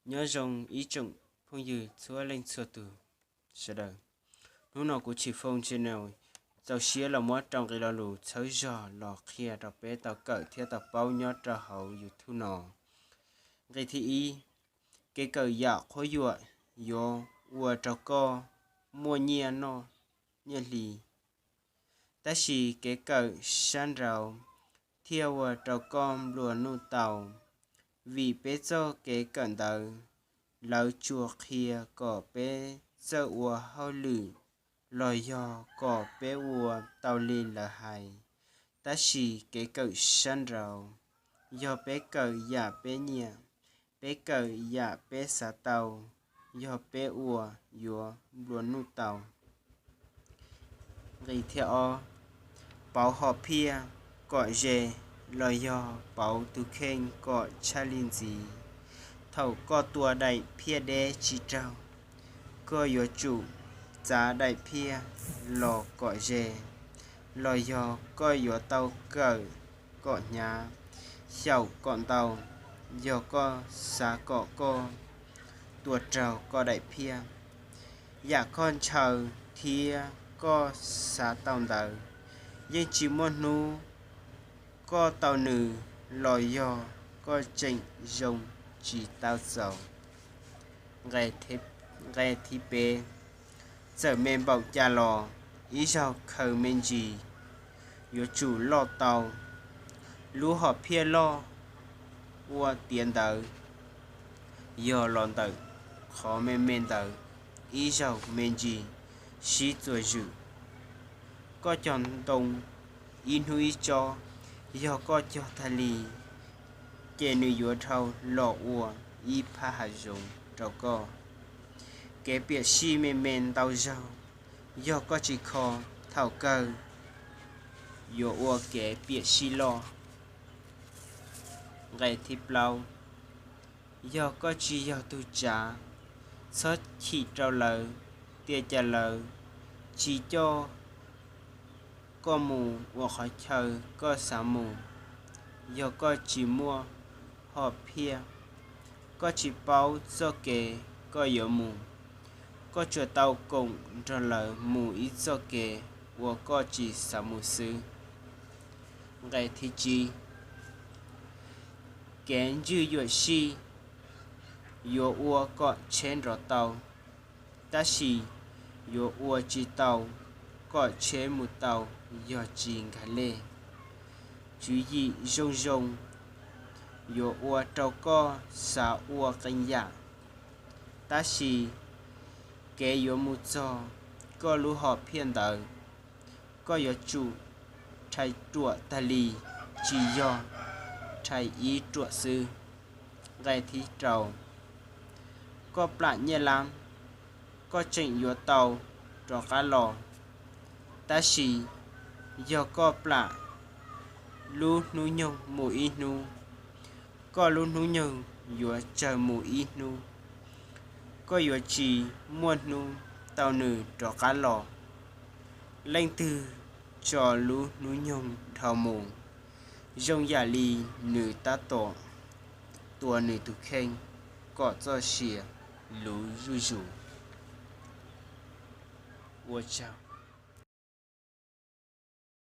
Nyob zoo ib tsoom phooj ywg txhua leej txhua tus sawv daws. Hnub no kuv Tshim Fooj Channel txaus siab los muab rau nqe lo lus txhawb zog los qhia rau peb tau kawm thiab tau paub nyob rau hauv YouTube no. Nqe thib ib, kev kawm yam qhuab yuam yuav ua rau koj muaj nyiaj noj nyiaj hli, tab sis kev kawm sab nraud thiaj ua rau koj nplua nuj tau. Vim peb txoj kev kawm ntawd, lawv tsuas qhia kom peb txawj ua hauj lwm los yog kom peb ua tau li lawv hais, tab sis kev kawm sab nraud yog peb kawm yam peb nyiam, peb kawm yam peb xav tau, yog peb ua yuav nplua nuj tau. Nqe thib ob, pauv hom phiaj kom ze los yog pauv tus kheej kom tshaj li ntxiv. Thaum koj tua daim phiaj deb tsis raug, koj yuav tsum txav daim phiaj los kom ze, los yog koj yuav tau kawm kom hnyav, xyaum kom ntau, yog koj xav kom koj tua raug koj daim phiaj. Yam koj ntshaw thiab koj xav tau ntawd, yeej tsis muaj hnub koj tau nws los yog koj tseem zoo tsis tau txaus. Nqe thib peb, txawm me npaum cas los ib zaug khaws me ntsis yuav tsum loj tau. Lub hom phiaj loj ua tiav ntawd yog los ntawm qhov me me ntawd ib zaug me ntsis sib txuas zwm. Koj cog ntoo ib hnub ib tsob, yog koj cog tag li, ces nws yuav dhau los ua ib phab hav zoov rau koj. Kev piam sij me me ntau zaug, yog koj tsis kho, thaum kawg yuav ua kev piam sij loj. Nqe thib plaub, yog koj tsis yog tug tsav, txhob chim rau lawv tias cas lawv tsis coj koj mus ua qhov chaw koj xav mus. Yog koj tsis muaj hom phiaj, koj tsis paub txoj kev koj yuav mus, koj tsuas tau koom nrog lawv mus ib txoj kev uas koj tsis xav mus xwb. Nqe thib tsib, kev ntswj yuam sij yuav ua kom tsheb nrov tau, tab sis yuav ua tsis tau kom tsheb mus tau yog tsis nkag lej. Tswv yim zoo zoo yuav ua rau koj xav ua qee yam, tab sis kev yuav mus txog koj lub hom phiaj ntawd, koj yuav tsum rhais ruam tag li, tsis yog rhais ib ruam xwb. Nqe thib rau, koj plam nyiaj lab, koj tseem yuav tau rov qab los, tab sis yog koj plam lub hnub nyoog mus ib hnub, koj lub hnub nyoog yuav tsawg mus ib hnub, koj yuav tsis muaj hnub tau nws rov qab los. Leej twg tso lub hnub nyoog dhau mus, zoo yam li nws tab tom tua nws tus kheej kom txoj sia luv zuj zus. Ua tsaug.